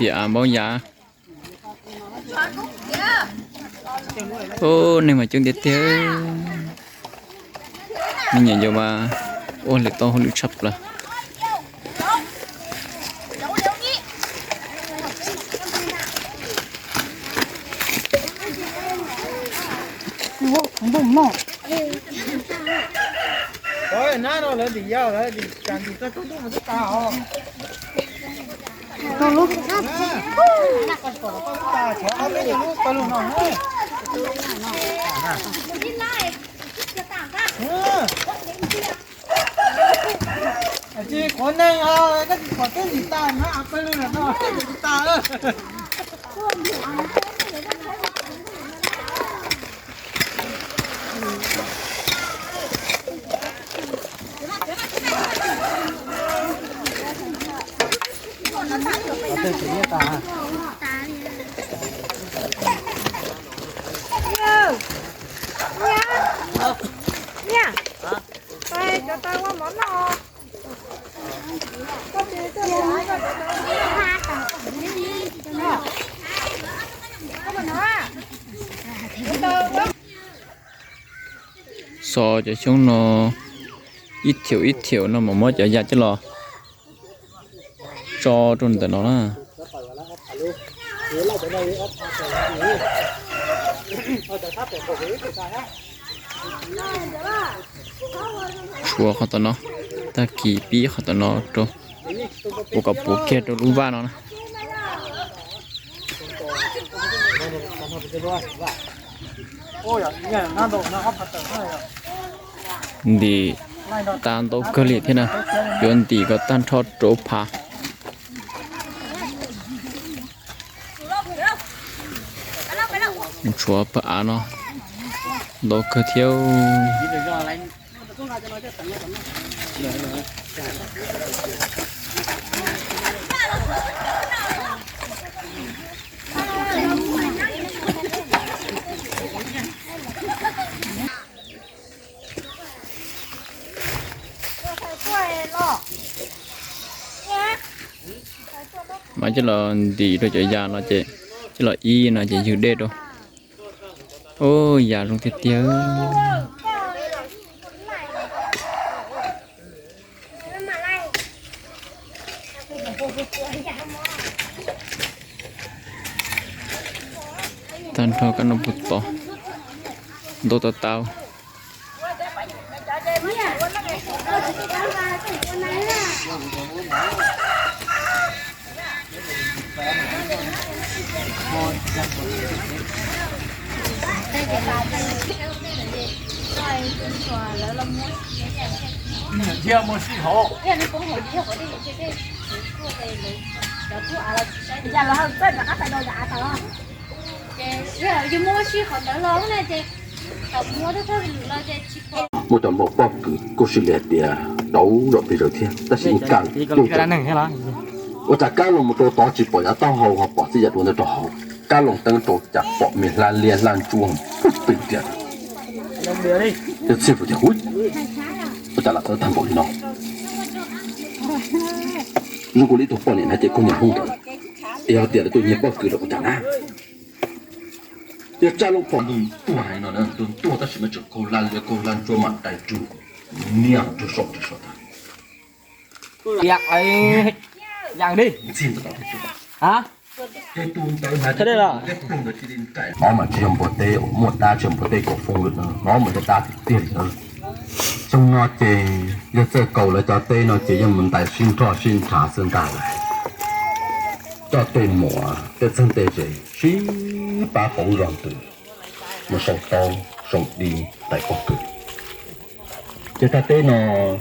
tiam npaum yas. Ub, neeg mas coob tiag tiag. Me nyuam yaus mas ua hluas tau hauj lwm tshaj plaws. Tsis qhuav neeg os, koj tsis pom teb ntxim tas na, peb lub no teb ntxim tas. Xo cov xyoob no ib thiaum ib thiaum no mas muab cov yas coj los tso rau ntawm no na. Tshuav qhov tom no, tag kis pib qhov tom no rau, puas kom puav kiag rau lub vaj no na. Ntim tag ntau kawg li thiab na, yuav ntim kom tag nrho rau phav. Tshuav pawg av no ntau kawg thiab. Mas coj los ntim rau cov yas no ces, coj los ib no ces ywg dej rau. Ub, yas zoo tiag tiag. Tag nrho kab noj puv tod, ntau tau tau. Muaj cov npau pob kws kuj sib li hais tias rauv zom pes zaws thiab tab sis yeej kaj cuj tawm. Ua cas kab los mus rau tod tsis pom yav taub hau ho pom txij yav duav ntawd rau hauv, kab los teeb rau cas pom me hlab liab hlab ntsuab puj pes tias. Yawg Txhiaj tias, ub, ua cas lam txawv tag npaum li no. Zoo nkaus li ib tug poj niam hais tias koj niag Hmoob ntawd, es yog tias lawv tuaj nyiag pob kws los ua cas na. Yog Tsab Loob pom ntuj tuag hais no, ntuj tuag tab sis mas tseem kaug hlab liab kaug hlab ntsuab mam dai rug niaj rug saum rug saum tag. Hnov mas tsis yog npua teb, muaj dab tsis yog npua teb kaum foob lawm, hnov mas yog dab tiag tiag li ntawd. Xyoo no ces yawg Txawj Kaus lawv cov teb no ces yeej mus ntais sib nrhoj sib nrhav xwb ntag lawm. Coj tej muam tej txheeb tej ze sib pab pauv zog ntws mus sau taub sau di ntais pob kws. Ces tag teb no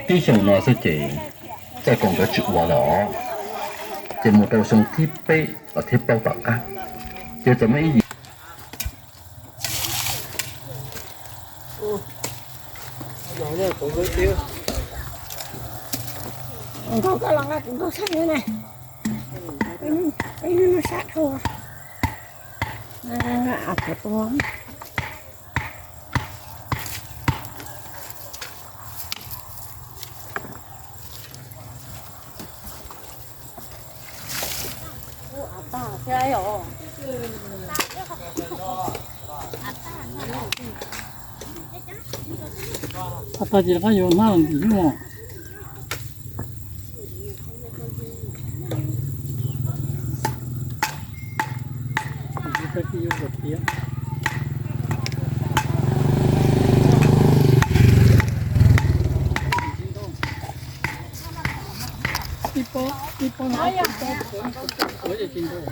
tib xyoo no xwb ces Txawj Kaus nkawd tsis ua lawm os, ces mus rau xyoo thib peb los thib plaub tom qab, ces txawm muaj ib yim Nkaug koj los nqa kuv nkaug tshaj na. Peb hnub no sab dhau. Has tas ces rov qab yuav hnab los ntim xwb mog. Tag kis yuav kom tiav. Ib pob, ib pob no ib pob, ua ces tsis ntau.